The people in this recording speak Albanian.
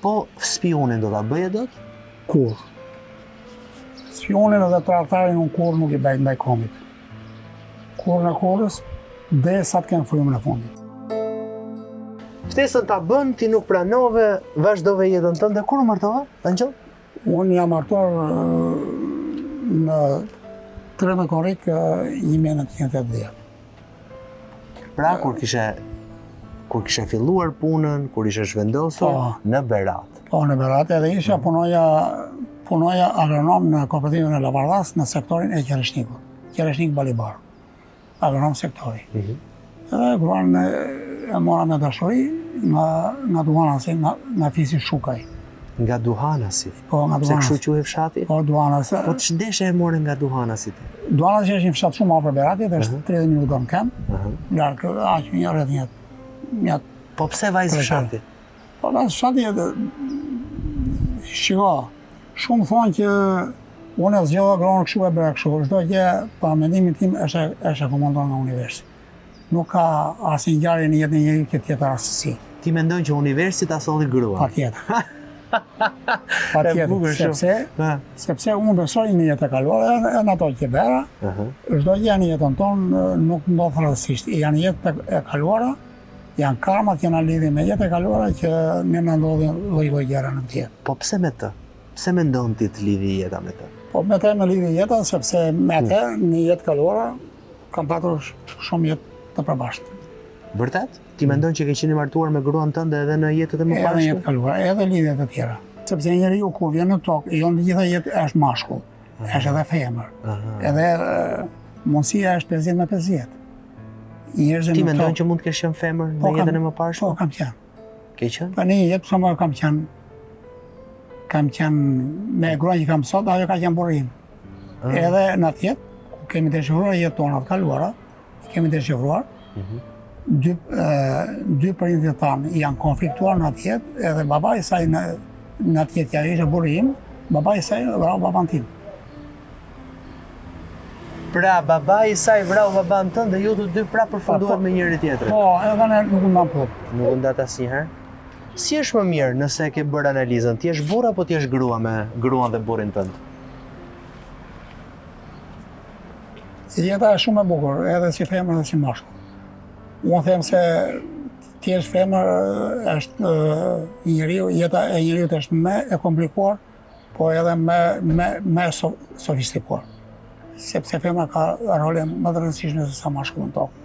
Po spiunin do ta bëje dot? Kurrë. Spiunin edhe tradhtarin unë kurrë nuk i bëj ndaj kombit. Kurrën e kurrës, derisa të kem frymën e fundit. Ftesën ta bënë, ti nuk pranove, vazhdove jetën tënde, kur u martove, Vangjel? Unë jam martuar në 13 korrik 1980. Pra, kur kishe kur kishe filluar punën, kur ishe zhvendosur po, në Berat. Po, në Berat, edhe isha mm. punoja, punoja agronom në kooperativën e Lavardhas në sektorin e Qereshnikut. Qereshnik Balibar. Agronom sektori. Mm -hmm. Edhe gruan e, e mora me dashuri nga, nga Duhanasi, nga, nga fisi Shukaj. Nga Duhanasi? Po, nga Duhanasi. Se kështu quhej fshati? Po, Duhanasi. Po, ç'deshe e more nga Duhanasi ti? Duhanasi është një fshat shumë afër Beratit, është uh -huh. 30 minuta në këmbë, uh -huh. larg, aq një rreth një një Po pse vajzë fshati? Po vajzë fshati edhe shiko, shumë thonë që unë e zgjodha gruan kështu e bëra kështu, çdo gjë pa mendimin tim është është e komanduar nga universi. Nuk ka asnjë ngjarje në jetën e njeriut që të jetë rastësi. Ti mendon që universi ta solli gruan? Patjetër. Patjetër, sepse sepse unë besoj në jetën e kaluar edhe në ato që bëra. Çdo gjë në jetën tonë nuk ndodh rastësisht. Janë jetët e kaluara, janë karmat që na lidhin me jetët e kaluara që ne na ndodhin lloj-lloj gjëra në jetë. Po pse me të? Pse mendon ti të lidhi jeta me të? Po me të më lidhi jeta sepse me atë në jetë të kaluara Kam patur shumë jetë të përbashkët. Vërtet? Ti mendon që ke qenë i martuar me gruan tënde edhe në jetët e mëparshme? Edhe në jetë të kaluara, edhe lidhje të tjera. Sepse njeriu kur vjen në tokë, jo në gjitha jetë është mashkull, është edhe femër. Edhe mundësia është 50 me 50. Njerëzit Ti mendon që mund të kesh qenë femër në po, jetën e mëparshme? Po, kam qenë. Ke qenë? Po në jetë për shembull kam qenë kam qenë me gruan që kam sot, ajo ka qenë burri im. Ah. Edhe në atë jetë, ku kemi deshifruar jetët tona të kaluara, kemi deshifruar, mm -hmm. dy, dy prindërit tanë janë konfliktuar në atë jetë, edhe babai i saj në, në atë jetë që ishte burri im, babai i saj vrau baban tim. Pra, babai i saj vrau baban tënd dhe ju të dy prapë përfunduat po, me njëri tjetrin. Po, edhe ne nuk u ndamë kurrë. Nuk u ndatë asnjëherë? Si është më mirë nëse ke bërë analizën, të jesh burrë apo të jesh grua me gruan dhe burrin tënd? Jeta është shumë e bukur, edhe si femër edhe si mashkull. Unë them se të jesh femër është njeriu, jeta e njeriut është më e komplikuar, po edhe më më më e sofistikuar. Sepse femra ka rolin më të rëndësishëm se sa mashkulli në tokë.